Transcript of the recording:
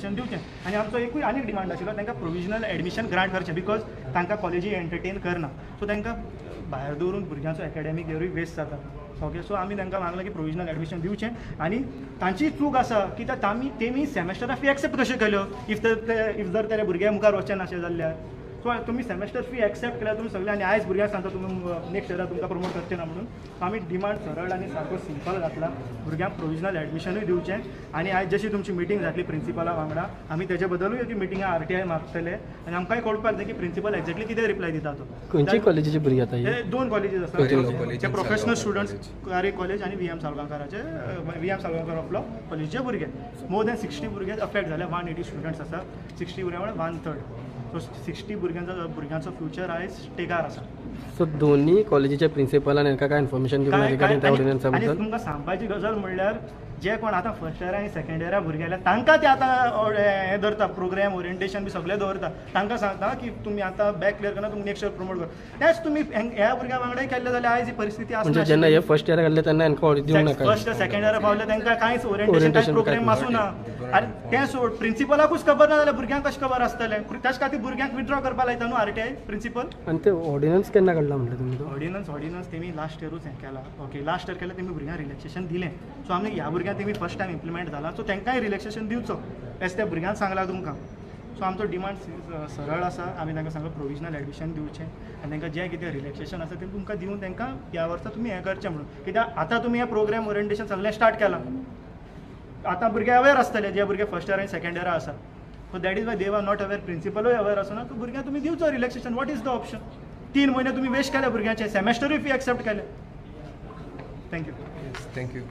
Relaxation दिवचें. आनी आमचो एकूय आनीक डिमांड आशिल्लो, तांकां प्रोविजनल एडमिशन ग्रांट करचें, because तांकां कॉलेजी एंटरटेन करना. सो तांकां भायर दवरून भुरग्यांचो एकाडेमीक इयरूय वेस्ट जाता. ओके, सो आमी तांकां मागलां की प्रोविजनल एडमिशन दिवचें. आनी तांची चूक आसा कित्याक तामी तेमी सेमेस्टरा फी एक्सेप्ट कश्यो केल्यो if if जर त्या भुरग्या मुखार वचचें नाशें जाल्यार. सो तुमी सेमेस्टर फी एक्सेप्ट केल्यार तुमी सगळे, आनी आयज भुरग्यांक सांगता तुमी नेक्स्ट इयराक तुमकां प्रमोट करचे ना म्हणून. आमी डिमांड सरळ आनी सारको सिंपल घातला, भुरग्यांक प्रोविजनल एडमिशनूय दिवचें. आनी आयज जशी तुमची मिटींग जातली प्रिंसिपला वांगडा, आमी तेजे बद्दलूय ती मिटिंगा आरटीआय मागतले आनी आमकांय कळपाक जाय की प्रिंसिपल एक्झॅक्टली कितें रिप्लाय दिता तो. खंयची कॉलेजीची भुरगीं आतां? हे दोन कॉलेजीस आसा, ते प्रोफेशनल स्टुडंट्स, कारे कॉलेज आनी व्ही एम साळगांवकाराचे, V M Salgaonkar of law कॉलेजीचे भुरगे. मोर दॅन 60 भुरगे अफेक्ट जाले. 180 स्टुडंट्स आसा, 60 भुरग्यां म्हळ्यार 1/3. सो 60 भुरग्यांचो फ्युचर आयज स्टेकार आसा. सो दोन्ही कॉलेजीच्या प्रिंसिपलान हांकां काय इन्फॉर्मेशन दिवंक ना रिगार्डिंग त्या ऑर्डिनन्सा बद्दल? तुमकां सांगपाची गजाल म्हणल्यार जे कोण आतां फर्स्ट इयर आनी सेकंड इयरा भुरगे आसल्या तांकां ते आतां हें धरता, प्रोग्राम ओरिएंटेशन बी सगळें दवरता. तांकां सांगता की तुमी आतां बॅक क्लियर करना, तुमी नेक्स्ट इयर प्रमोट कर. तेंच तुमी ह्या भुरग्यां वांगडाय केल्लें जाल्यार आयज ही परिस्थिती आसना. म्हणजे जेन्ना हे फर्स्ट इयर घातले तेन्ना हांकां दिवंक नाका? फर्स्ट इयर सेकंड इयरा पावले तांकां कांयच ओरिएंटेशन, कांय प्रोग्राम आसूं ना. आनी तें सोड, प्रिंसिपलाकूच खबर ना जाल्यार भुरग्यांक कशें खबर आसतलें? त्याच खातीर भुरग्यांक विथड्रॉ करपा लायता न्हू आरटीआय प्रिंसिपल. आनी ते ऑर्डिनन्स केन्ना काडला म्हणलें तुमी? ऑर्डिनन्स तेमी लास्ट इयरूच हें केला. ओके, लास्ट इयर केलें, तेमी भुरग्यांक रिलॅक्सेशन दिलें. सो आमी ह्या भुरग्यांक तेमी फर्स्ट टायम इम्प्लिमेंट जाला, सो तांकांय रिलॅक्सेशन दिवचो एस त्या भुरग्यांक सांगलां तुमकां. सो आमचो डिमांड सरळ आसा, आमी तांकां सांगलां प्रोविजनल एडमिशन दिवचें आनी तांकां जें कितें रिलॅक्सेशन आसा तें तुमकां दिवन तांकां ह्या वर्सा तुमी हें करचें म्हणून. कित्याक आतां तुमी हें प्रोग्राम ओरिएंटेशन सगळें स्टार्ट केलां, आतां भुरगे अवेर आसतले जे भुरगे फर्स्ट इयर आनी सेकंड इयरा आसा. So that is why they are not aware, प्रिंसिपलूय अवेर आसना. सो भुरग्यांक तुमी दिवचो relaxation. What is the option? 3 म्हयने तुमी वेस्ट केले भुरग्यांचे, सेमेस्टरूय फी एक्सेप्ट केले. Thank you. Thank you.